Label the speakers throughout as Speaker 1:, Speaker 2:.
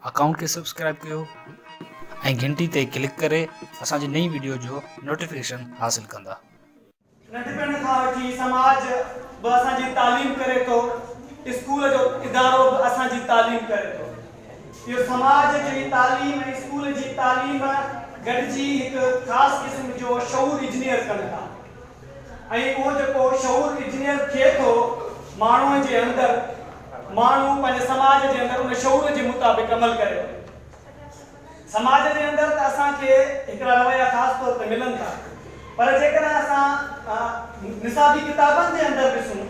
Speaker 1: Account کي subscribe ڪيو ۽ گهنٽي تي ڪلڪ ڪري اسان جي نئين وڊيو جو نوٽيفڪيشن حاصل ڪندا.
Speaker 2: ننڍپڻ کان وٺي سماج به اسان جي تعليم ڪري ٿو، اسڪول جو ادارو به اسان جي تعليم ڪري ٿو. اهو سماج جي تعليم ۽ اسڪول جي تعليم گڏجي هڪ خاص قسم جو شعور انجنيئر ڪن ٿا ۽ اهو جيڪو شعور انجنيئر ٿئي ٿو ماڻهوء جي اندر، ماڻهو پنهنجي سماج جي اندر ان شعور جي مطابق عمل ڪري ٿو. سماج جي اندر ته اسان کي هڪڙا رويا خاص طور تي ملن ٿا پر جيڪڏهن اسان نصابي ڪتابن جي اندر ڏسون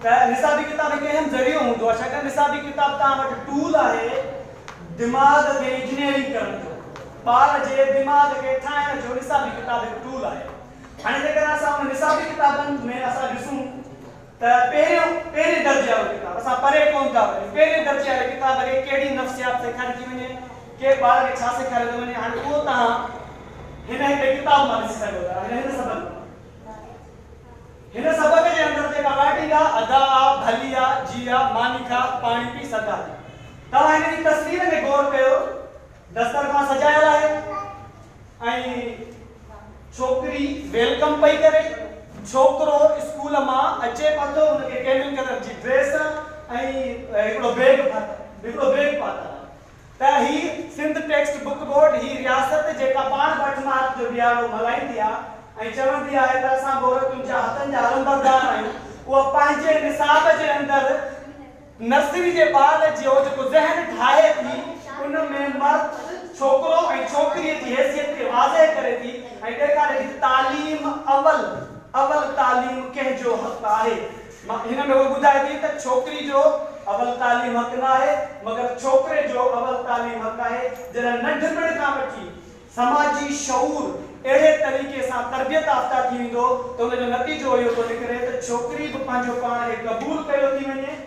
Speaker 2: ته نصابي ڪتاب هڪ اهم ذريعو هوندو آهي ڇاڪاڻ نصابي ڪتاب توهان وٽ ٽول آهي دماغ کي انجنيئرنگ ڪرڻ جو ٻار جي دماغ کي ٺاهڻ جو نصابي ڪتاب هڪ ٽول آهي هاڻي جيڪڏهن اسان ان نصابي ڪتابن ۾ اسان ڏسون ته پهريون پهرين درجي وارو ڪتاب، اسان پري ڪونه ٿا وڃون، پهرين درجي واري ڪتاب کي ڪهڙي نفسيات سيکاري ٿي وڃي، ڪي ٻار کي ڇا سيکاريو ٿو وڃي، هاڻي اهو توهان هن هڪڙي ڪتاب مان ڏسي سگهو ٿا، هن هن سبق مان. هن سبق جي اندر جيڪا رائٽنگ آ، ادا آ، ڀلي آ، جي آ، ماني کا، پاڻي پي، سدا جي. توهان هن جي تصوير کي غور ڪيو، دسترخوان سجايل آهي ۽ ڇوڪري welcome پئي ڪري، ڇوڪرو اسڪول مان اچي پٿو، ان کي ڪيمل ڪلر جي ڊريس ۽ هڪڙو بيگ هڪڙو بيگ پاتل آهي ته هي سنڌ ٽيڪسٽ بڪ بورڊ هي رياست جيڪا پاڻ به 8 مارچ جو ڏهاڙو ملهائيندي آ ۽ چوندي آهي ته اسان به عورتن جا حقن جا علمبردار آهيون اها پنهنجي نصاب جي اندر نرسري جي ٻار جو جيڪو ذهن ٺاهي ٿي، ان ۾ مرد، ڇوڪرو ۽ ڇوڪريء جي حيثيت کي واضح ڪري ٿي ۽ ڏيکاري ٿي ته تعليم اول، اول تعليم ڪنهن جو حق آهي. هن ۾ هوء ٻڌائي ٿي ته ڇوڪري جو اول تعليم حق نه آهي، مگر ڇوڪري جو اول تعليم حق آهي. جڏهن ننڍپڻ کان وٺي سماجي شعور اهڙي طريقي سان تربيت يافته ٿي ويندو ته ان جو نتيجو اهو ٿو نڪري ته ڇوڪري به پنهنجو پاڻ کي قبول ڪيو ٿي وڃي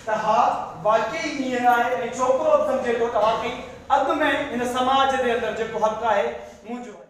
Speaker 2: ته ها واقعي ائين آهي ۽ ڇوڪرو به سمجهي ٿو ته واقعي اڳ ۾ هن سماج جي اندر جيڪو حق آهي منهنجو آهي.